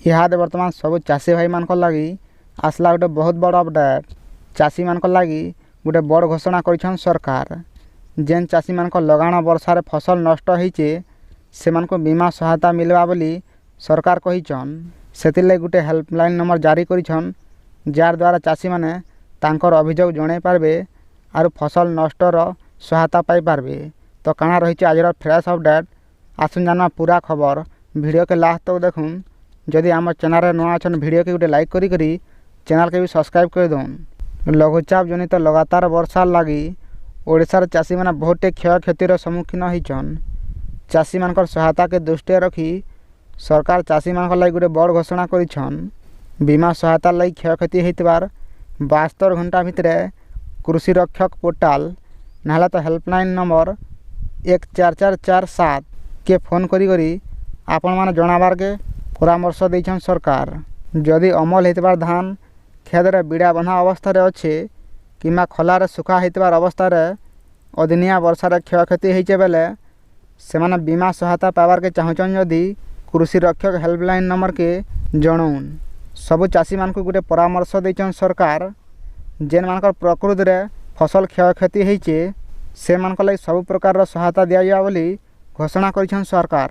ଇହାଦେ ବର୍ତ୍ତମାନ ସବୁ ଚାଷୀ ଭାଇମାନଙ୍କର ଲାଗି ଆସିଲା ଗୋଟେ ବହୁତ ବଡ଼ ଅପଡ଼େଟ୍। ଚାଷୀମାନଙ୍କର ଲାଗି ଗୋଟେ ବଡ଼ ଘୋଷଣା କରିଛନ୍ ସରକାର। ଯେନ୍ ଚାଷୀମାନଙ୍କ ଲଗାଣ ବର୍ଷାରେ ଫସଲ ନଷ୍ଟ ହେଇଛେ, ସେମାନଙ୍କୁ ବୀମା ସହାୟତା ମିଲବା ବୋଲି ସରକାର କହିଛନ୍। ସେଥିର୍ଲାଗି ଗୋଟେ ହେଲ୍ପଲାଇନ୍ ନମ୍ବର ଜାରି କରିଛନ୍, ଯାର୍ ଦ୍ୱାରା ଚାଷୀମାନେ ତାଙ୍କର ଅଭିଯୋଗ ଜଣାଇ ପାରବେ ଆରୁ ଫସଲ ନଷ୍ଟର ସହାୟତା ପାଇପାରବେ। ତ କାଣା ରହିଛି ଆଜିର ଫ୍ରେଶ୍ ଅପଡ଼େଟ୍, ଆସୁନ୍ ଜାନମା ପୁରା ଖବର। ଭିଡ଼ିଓକେ ଲାଷ୍ଟ ତକ୍ ଦେଖୁନ୍। ଯଦି ଆମ ଚ୍ୟାନେଲ୍ରେ ନୂଆ ଅଛନ୍, ଭିଡ଼ିଓକେ ଗୋଟେ ଲାଇକ୍ କରି କରି ଚ୍ୟାନେଲ୍କେ ବି ସବସ୍କ୍ରାଇବ୍ କରିଦଉନ୍। ଲଘୁଚାପ ଜନିତ ଲଗାତାର ବର୍ଷାର ଲାଗି ଓଡ଼ିଶାର ଚାଷୀମାନେ ବହୁତଟେ କ୍ଷୟକ୍ଷତିର ସମ୍ମୁଖୀନ ହେଇଛନ୍। ଚାଷୀମାନଙ୍କର ସହାୟତାକେ ଦୃଷ୍ଟିରେ ରଖି ସରକାର ଚାଷୀମାନଙ୍କର ଲାଗି ଗୋଟେ ବଡ଼ ଘୋଷଣା କରିଛନ୍। ବୀମା ସହାୟତା ଲାଗି କ୍ଷୟକ୍ଷତି ହେଇଥିବାର 72 ଘଣ୍ଟା ଭିତରେ କୃଷି ରକ୍ଷକ ପୋର୍ଟାଲ ନହେଲେ ତ ହେଲ୍ପଲାଇନ୍ ନମ୍ବର 14447 କେ ଫୋନ୍ କରି କରି ଆପଣମାନେ ଜଣାବାର୍କେ ପରାମର୍ଶ ଦେଇଛନ୍ ସରକାର। ଯଦି ଅମଲ ହେଇଥିବାର ଧାନ କ୍ଷେତରେ ବିଡ଼ା ବନ୍ଧା ଅବସ୍ଥାରେ ଅଛେ କିମ୍ବା ଖଲାରେ ଶୁଖା ହେଇଥିବାର ଅବସ୍ଥାରେ ଅଦିନିଆ ବର୍ଷାରେ କ୍ଷୟକ୍ଷତି ହେଇଛେ ବେଲେ, ସେମାନେ ବୀମା ସହାୟତା ପାଇବାର୍କେ ଚାହୁଁଛନ୍ ଯଦି, କୃଷି ରକ୍ଷକ ହେଲ୍ପଲାଇନ୍ ନମ୍ବରକେ ଜଣାଉନ୍। ସବୁ ଚାଷୀମାନଙ୍କୁ ଗୋଟେ ପରାମର୍ଶ ଦେଇଛନ୍ ସରକାର, ଯେନ୍ମାନଙ୍କର ପ୍ରକୃତିରେ ଫସଲ କ୍ଷୟକ୍ଷତି ହେଇଛେ, ସେମାନଙ୍କ ଲାଗି ସବୁ ପ୍ରକାରର ସହାୟତା ଦିଆଯିବା ବୋଲି ଘୋଷଣା କରିଛନ୍ ସରକାର।